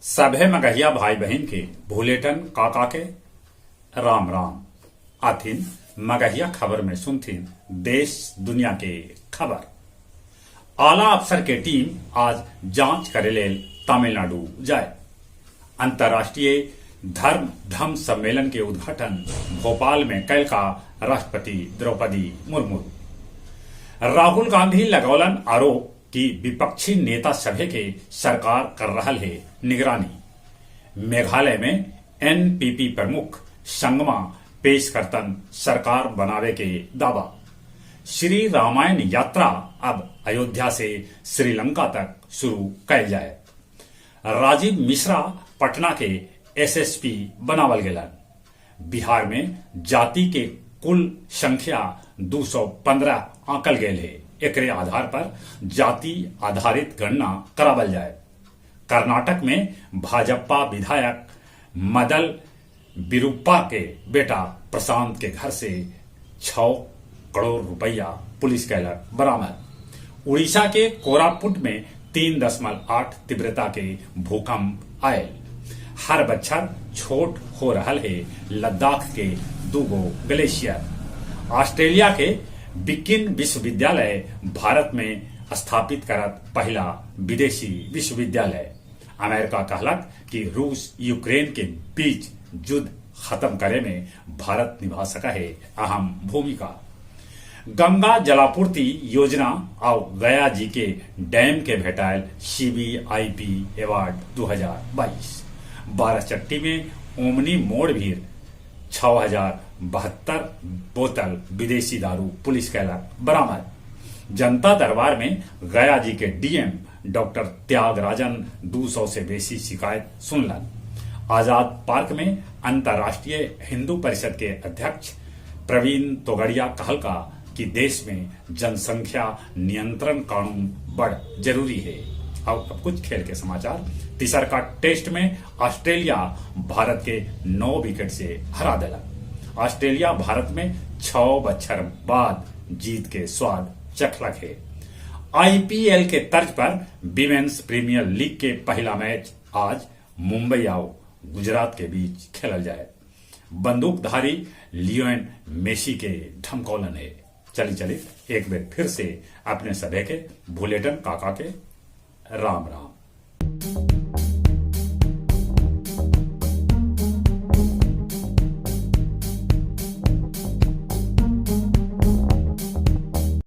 सभे मगहिया भाई बहिन के भुलेटन काका के राम राम। आथिन मगहिया खबर में सुनथिन देश दुनिया के खबर। आला अफसर के टीम आज जांच करे लेल तमिलनाडु जाय। अंतर्राष्ट्रीय धर्म धम्म सम्मेलन के उद्घाटन भोपाल में कैलका राष्ट्रपति द्रौपदी मुर्मू। राहुल गांधी लगौलन आरोप कि विपक्षी नेता सभे के सरकार कर रहल हे निगरानी। मेघालय में एनपीपी प्रमुख संगमा पेश करतन सरकार बनावे के दावा। श्री रामायण यात्रा अब अयोध्या से श्रीलंका तक शुरू कैल जायत। राजीव मिश्रा पटना के एसएसपी बनावल गेलन। बिहार में जाति के कुल संख्या 215 आंकल गेल हे। एकरे आधार पर जाति आधारित गणना करावल जाय। कर्नाटक में भाजपा विधायक मदल बिरुप्पा के बेटा प्रशांत के घर से 6 करोड़ रुपया पुलिस कैलक बरामद। उड़ीसा के कोरापुट में 3.8 तीव्रता के भूकंप आयल। हर बच्छर छोट हो रहल हे लद्दाख के दूगो ग्लेशियर। ऑस्ट्रेलिया के बिकिन विश्वविद्यालय भारत में स्थापित करत पहला विदेशी विश्वविद्यालय। अमेरिका कहलक कि रूस यूक्रेन के बीच युद्ध खत्म करे में भारत निभा सका है अहम भूमिका। गंगा जलापूर्ति योजना आउ गया जी के डैम के भेटायल सीबीआईपी अवार्ड 2022। बाराचट्टी में ओमनी मोड़ भीर 6072 बोतल विदेशी दारू पुलिस कैलक बरामद। जनता दरबार में गया जी के डीएम डॉक्टर त्यागराजन 200 से बेसी शिकायत सुनलन। आजाद पार्क में अंतर्राष्ट्रीय हिंदू परिषद के अध्यक्ष प्रवीण तोगड़िया कहलका कि देश में जनसंख्या नियंत्रण कानून बड़ जरूरी है। अब कुछ खेल के समाचार। तीसर का टेस्ट में ऑस्ट्रेलिया भारत के 9 विकेट से हरा दिलक। ऑस्ट्रेलिया भारत में 6 बच्छर बाद जीत के स्वाद चखलक है। आईपीएल के तर्ज पर विमेंस प्रीमियर लीग के पहला मैच आज मुंबई आओ गुजरात के बीच खेलल जाए। बंदूकधारी लियोन मेसी के धमकौलन है। चली चली एक बार फिर से अपने सभे के भुलेटन काका के राम राम।